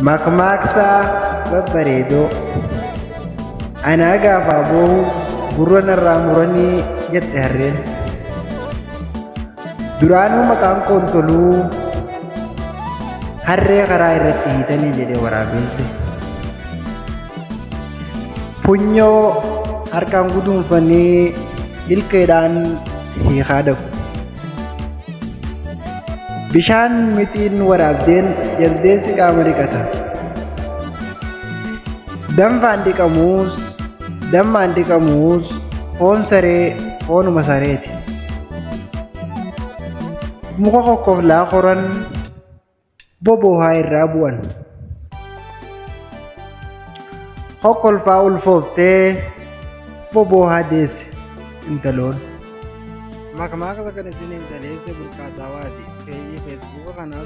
Makmaaksa babbareedoo. Anaa gaafaa boohu gurra narraa muranii jette harreen. Duraanuu maqaan koon toluu harree karaa irratti hiitanii jedhe waraabessi. Funyoo harkaan guduunfanii ilkeedhaan hiikaa dhabu. Bishaan mixiin waraabdeen jaldeessi qaama dhiqata. Danfaan dhiqamuus dammaan dhiqamuus foon saree foonuma sareeti. Muka kokkoflaa koran bobohaa irraa bu'an. Hokkolfaa ulfooftee bobohaa deesse intaloon. Makmaaksa kana isiniif dhaleesse Burqaa Saawaati. Feejii Feesbuuka kanaas.